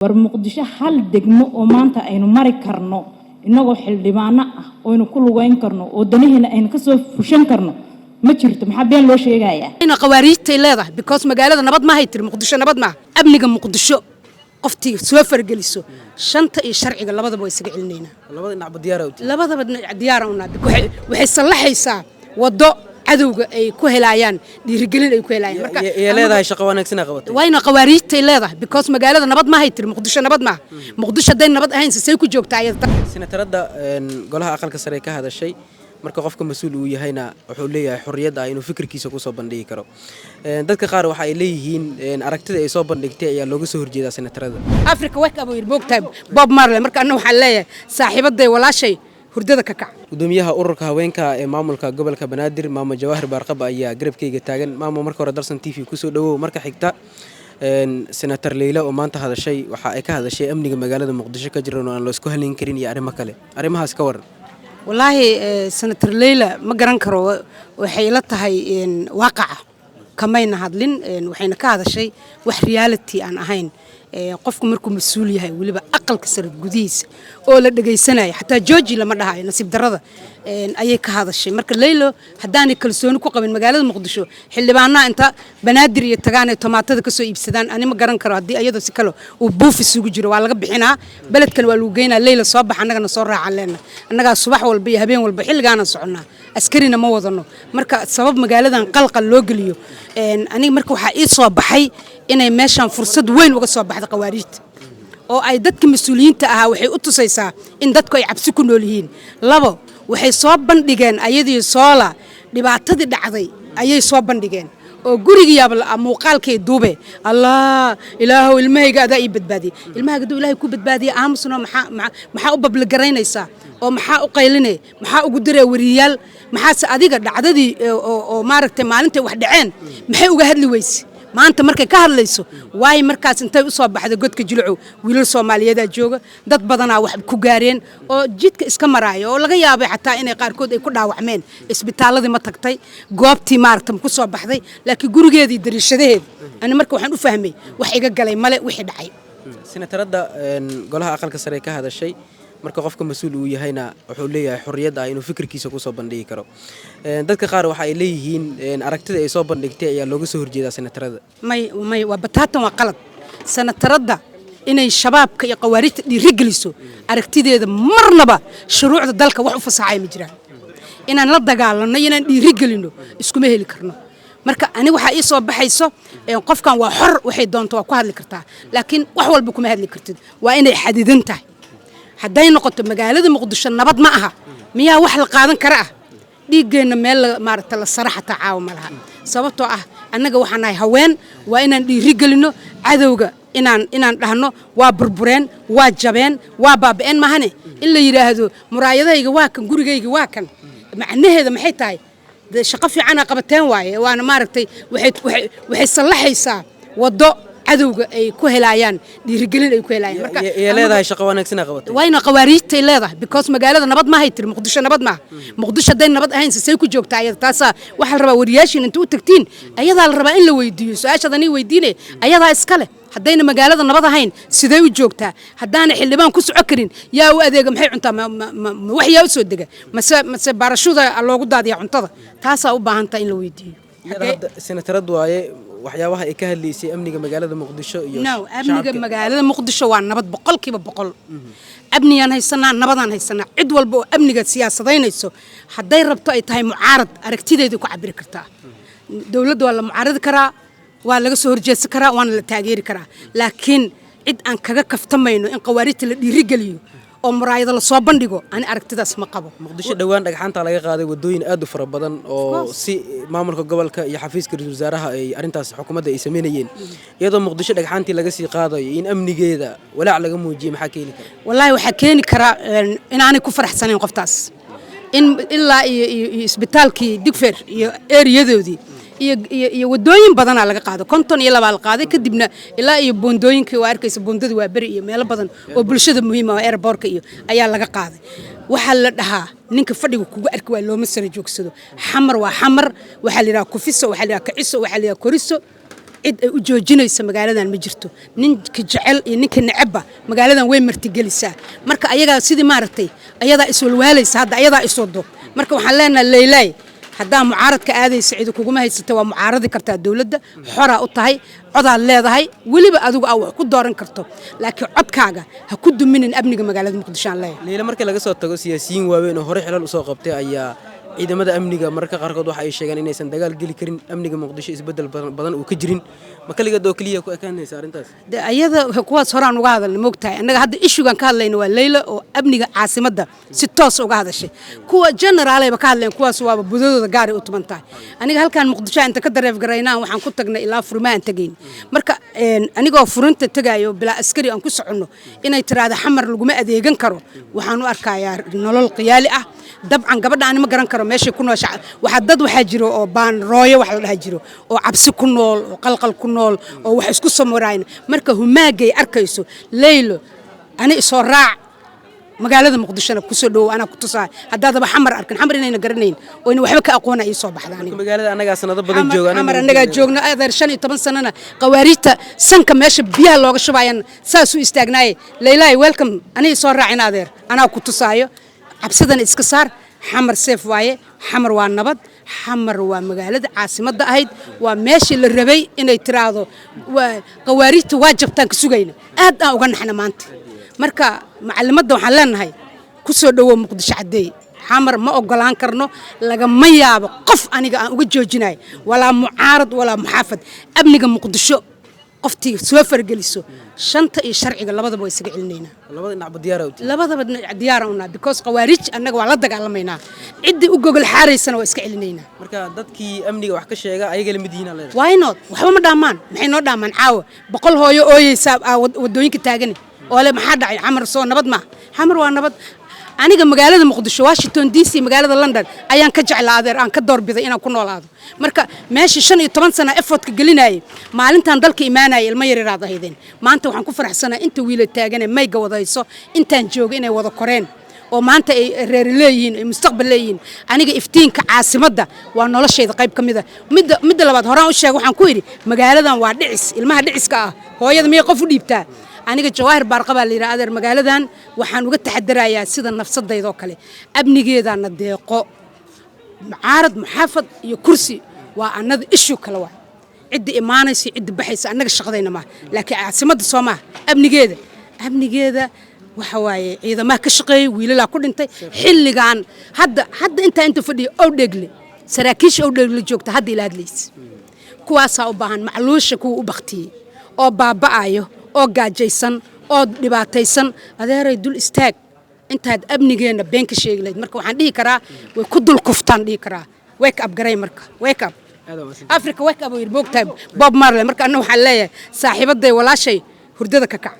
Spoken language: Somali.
War Muqdisho hal degmo oo maanta aynu mari karno inagoo xildhibaano ah oynu ku lugeyn karno oo danaheena aynu kasoo fushan karno ma jirto. Maxaa been loo sheegayaa? Ina qawaariijtay leedahay, because magaalada nabad maahay tiri, Muqdisho nabad maaha. Amniga Muqdisho qoftii soo fargeliso, shanta iyo sharciga labadaba waa isaga celinaynaa. Labada dhinacba diyaar u tihiin? Labadaba dhinac diyaara unaa. Waxay sallaxaysaa waddo cadowga ay ku helayaan dhiirigelin ay ku helayaan. Marka iyo leedahay shaqo wanaagsan ay qabatay. Wayna qawaariijtay leedahay, because magaalada nabad maahay tiri, Muqdisho nabad maaha. Muqdisho hadday nabad ahayn, say ku joogtaa ayada? Senatarada golaha aqalka sare ka hadashay, marka qofka mas-uul uu yahayna wuxuu leeyahay xorriyad ah inuu fikirkiisa kusoo bandhigi karo. Dadka qaar waxa ay leeyihiin aragtida ay soo bandhigtay ayaa looga soo horjeedaa senatarada. "Africa wake up," yiri, moogtahay Bob Marley. Marka anna waxaan leeyahay saaxiibaday, walaashay, hurdada ka kac. Gudoomiyaha ururka haweenka ee maamulka gobolka Banaadir, Maamo Jawaahir Baarqaba, ayaa garabkeyga taagan. Maamo, marka hore Dalsan TV kusoo dhawow. Marka xigta, Senator Leyla oo maanta hadashay, waxa ay ka hadashay amniga magaalada Muqdisho ka jiran oo aan la isku halayn karin iyo arrimo kale. Arrimahaas ka waran? Wallaahi, Senator Leyla ma garan karo. Waxay ila tahay waaqaca kamayna hadlin. Waxayna ka hadashay wax reality aan ahayn. Qofku markuu mas-uul yahay, weliba aqalka sare gudihiisa oo la dhegaysanayo, xataa jooji lama dhahayo. Nasiib darrada ayay ka hadashay. Marka Leylo haddaanay kalsooni ku qabin magaalada Muqdisho, xildhibaanaha inta Banaadir iyo tagaan ay tomaatada kasoo iibsadaan, ani ma garan karo. Haddii iyadoo si kale uu buuf isugu jiro, waa laga bixinaa, beledkan waa lagu geynaa. Leyla, soo bax, annagana soo raacaan leena. Annagaa subax walba iyo habeen walba xilligaana soconnaa, askarina ma wadano. Marka sabab magaaladan qalqal loo geliyo, aniga marka waxaa ii soo baxay inay meeshan fursad weyn uga soo baxda qawaariijta oo ay dadka mas-uuliyiinta ahaa. Waxay u tusaysaa in dadku ay cabsi ku nool yihiin. Labo, waxay soo bandhigeen ayadii soola dhibaatadii dhacday ayay soo bandhigeen oo gurigiyaaba muuqaalkay duube. Allah, Ilaahow, ilmahayga adaa ii badbaadiyey. Ilmahayga hadduu Ilaahay ku badbaadiyey, aamusno. Maxaa u babligaraynaysaa oo maxaa u qaylinay? Maxaa ugu diray wariyaal? Maxaase adiga dhacdadii oo maaragtay maalintay wax dhaceen maxay uga hadli weyse? Maanta markay ka hadlayso waayo, markaas intay u soo baxday godka Jilacow, wiilal Soomaaliyeedaa jooga, dad badanaa wax ku gaareen oo jidka iska maraayo oo laga yaabay xataa inay qaarkood ay ku dhaawacmeen. Isbitaaladii ma tagtay? Goobtii maaragta ma ku soo baxday? Laakiin gurigeedii dariishadaheeda, ani marka waxaan u fahmay wax iga galay male wixii dhacay. Senatarada golaha aqalka sare ka hadashay, marka qofka mas-uul uu yahayna wuxuu leeyahay xorriyad ah inuu fikirkiisa kusoo bandhigi karo. Dadka qaar waxa ay leeyihiin aragtida ay soo bandhigtay ayaa looga soo horjeedaa senatarada. May, may, waa bataatan, waa qalad. Senataradda inay Shabaabka iyo khawaarijta dhiiri geliso aragtideeda, marnaba shuruucda dalka wax u fasaxaya ma jiraan. Inaan la dagaalanno iyo inaan dhiiri gelino iskuma heli karno. Marka ani waxaa ii soo baxayso, qofkan waa xor, waxay doonto waa ku hadli kartaa, laakiin wax walba kuma hadli kartid. Waa inay xadidan tahay. Hadday noqoto magaalada Muqdisho nabad ma aha, miyaa wax la qaadan kara ah? Dhiiggeenna meel maaragta la sara xataa caawa ma laha, sababtoo ah annaga waxaan nahay haween. Waa inaan dhiiri gelinno cadowga, inaan dhahno waa burbureen, waa jabeen, waa baaba'een mahane. In la yidhaahdo muraayadahayga waa kan, gurigayga waa kan, macnaheeda maxay tahay? Dee shaqo fiicanaa qabateen waaye. Waana maaragtay waxay sallaxaysaa waddo cadowga ay ku helayaan dhiirigelin ay ku helayaan. Marka iyo leedahay shaqo wanaagsan ay qabatay. Wayna qawaariijtay leedahay, because magaalada nabad maahay tiri, Muqdisho nabad maaha. Muqdisho hadday nabad ahayn, say ku joogtaa ayada? Taasaa waxaa la rabaa wariyaashiin inta u tagtiin, ayadaa la rabaa in la weydiiyo. Su-aashaad anii weydiinaya ayadaa iska leh. Haddayna magaalada nabad ahayn, sidee u joogtaa? Haddaana xildhibaan ku soco karin, yaa u adeega? Maxay cuntaa? Ma wax yaa u soo dega? Mase baarashuda loogu daadiya cuntada? Taasaa u baahan tahay in la weydiiyo. Iyada hadda senatarad waaye, waxyaabaha ay ka hadlaysay amniga magaalada Muqdisho iyo No, amniga shacabka. magaalada Muqdisho waa nabad, 100%. Amnigaan haysanaa, nabadaan haysanaa. Cid walba oo amniga siyaasadaynayso, hadday rabto ay tahay mucaarad, aragtideeda ku cabiri kartaa. Dowladda waa la mucaaradi karaa, waa laga soo horjeedsan karaa, waana la taageeri karaa, laakiin cid aan kaga kaftamayno in khawaarijta la dhiirigeliyo oo muraayado lasoo bandhigo, ani aragtidaas ma qabo. Muqdisho dhowaan dhagxaanta laga qaaday wadooyin aad u fara badan oo si maamulka gobolka iyo xafiiska ra-iisul wasaaraha ay arrintaas xukuumadda ay sameynayeen. Iyadoo Muqdisho dhagxaantii laga sii qaadayo, in amnigeeda walaac laga muujiyey, maxaa keeni kara? Wallaahi, waxaa keeni karaa inaanay ku faraxsanayn qoftaas in ilaa iyo isbitaalkii Digfer iyo eeriyadoodii iyo wadooyin badanaa laga qaado. 52 la qaaday, kadibna ilaa iyo boondooyinkii waa arkaysa, boondada waa beri iyo meelo badan oo bulshada muhiima oo airportka iyo ayaa laga qaaday. Waxaa la dhahaa ninka fadhiga kugu arki waa looma sara joogsado. Xamar waa Xamar. Waxaa la yidhaha kufiso, waxaa la yidhaha kiciso, waxaa la yidhaha koriso. Cid ay u joojinayso magaaladan ma jirto. Ninka jecel iyo ninka necebba magaaladan way martigelisaa. Marka ayagaa sidii maaragtay ayadaa iswalwaalaysa, hadda ayadaa iswado. Marka waxaan leenahay, Leylaay, haddaa mucaaradka aadaysa, cidi kuguma haysata, waa mucaaradi kartaa dowladda, xoraa u tahay, codaad leedahay, weliba adigu aa wax ku dooran karto, laakiin codkaaga ha ku duminin amniga magaalada Muqdisho aan leeyahay. Leyla, marka laga soo tago siyaasiyiin waaweyn oo hore xilal usoo qabtay ayaa ciidamada amniga mararka qaarkood waxa ay sheegaan inaysan dagaal geli karin, amniga Muqdisho isbeddel badan uu ka jirin. Ma kaligeed oo keliya ku ekaanaysa arrintaas? De ayada kuwaas horaan uga hadalna, moogtahay. Annaga hadda issue-gan ka hadlayna waa Leyla oo amniga caasimadda si toos uga hadashay. Kuwa generaalayba ka hadleen, kuwaas waaba budadooda gaaray u tuman tahay. Aniga halkan Muqdisho inta ka dareef garaynaan waxaan ku tagnay ilaa furmahan tegayn. Marka anigoo furinta tegayo bilaa askari aan ku soconno, inay tiraahdo Xamar laguma adeegan karo, waxaan u arkayaa nolol qiyaali ah. Dabcan gabadha ani ma garan karo meeshay ku noosha. Waxaa dad waxaa jiro oo baan rooyo wax la dhaha jiro oo cabsi ku nool oo qalqal ku nool oo wax isku samurayn. Marka humaagay arkayso, Leylo, ani isoo raac, magaalada Muqdishona kusoo dhowow, anaa ku tusaa. Haddaadaba Xamar arkin, Xamar inayna garanayn oo ina waxba ka aqoona ii soo baxda aniga. Magaalada annagaa sanado badan jooga. Xamar annagaa joogno, adeer, 15 sanana qawaariijta sanka meesha biyaha looga shubayan saas u istaagnaaye. Leylaay, welcome, aniga soo raacin, adeer, anaa ku tusaayo. Cabsidana iska saar. Xamar safe waaye, Xamar waa nabad, Xamar waa magaalada caasimadda ahayd, waa meeshii la rabay inay tiraahdo qawaariijta waa jabtaan ka sugayna. Aad aan uga naxna maanta. Marka macalimadda waxaan leenahay, ku soo dhowow Muqdisho caddeey. Xamar ma ogolaan karno, lagama yaabo qof aniga aan uga joojinayo, walaa mucaarad walaa muxaafad. Amniga Muqdisho qoftii soo fargeliso, shanta iyo sharciga labadaba waa isaga celinaynaa. Labada dhinacba diyaara u tihiin? Labadaba dhinac diyaara unaa, because khawaarij annaga waa la dagaalamaynaa, ciddii u gogol xaaraysana waa iska celinaynaa. Marka dadkii amniga wax ka sheega ayaga la mid yihiin aa leedahay? Why not? Waxba ma dhaamaan. Maxay noo dhaamaan? Caawa 100 hooyo ooyeysaa aa waddooyinka taagani oo le, "Maxaa dhacay? Xamar soo nabad maaha." Xamar waa nabad. Aniga magaalada Muqdisho, Washington DC, magaalada London ayaan ka jeclaa, adeer, aan ka doorbiday inaan ku noolaado. Marka meeshii 15 sana effortka gelinayay, maalintaan dalka imaanaya ilmo yaryaraad ahaydeen. Maanta waxaan ku faraxsanaa inta wiila taagane mayga wadayso intaan jooga inay wada koreen oo maanta ay reer leeyihiin, ay mustaqbal leeyihiin. Aniga iftiinka caasimadda waa noloshayda qayb ka mida. Midda labaad, horaan u sheeg, waxaan ku idhi magaaladan waa dhicis. Ilmaha dhiciska ah hooyada miyay qof u dhiibtaa? Aniga Jawaahir Baarqabaa la yidhaha, adeer. Magaaladan waxaan uga taxadarayaa sida nafsadaydoo kale. Amnigeedaana deeqo. Mucaarad, muxaafad iyo kursi waa annada issue kale. Waa cidda imaanaysa, cidda baxaysa, annaga shaqadayna maaha, laakiin caasimadda soo maaha amnigeeda. Amnigeeda waxa waaye ciidamaha ka shaqeeyey, wiilalaa ku dhintay xilligan. Hadda intaa inta fadhiya Owdheegle, saraakiisha Owdheegle joogta hadda ila hadlaysa, kuwaasaa u baahan macluusha, kuwa u baktiyey oo baaba'ayo oo gaajaysan oo dhibaataysan. Adeeray, dul istaag intaad amnigeenna been ka sheegi lahayd. Marka waxaan dhihi karaa way ku dul kuftaan dhihi karaa. Wake up garay. Marka wake up, Africa, wake up, oo yidhi, moogtahay, Bob Marley. Marka anna waxaan leeyahay saaxiibaday, walaashay, hurdada ka kac.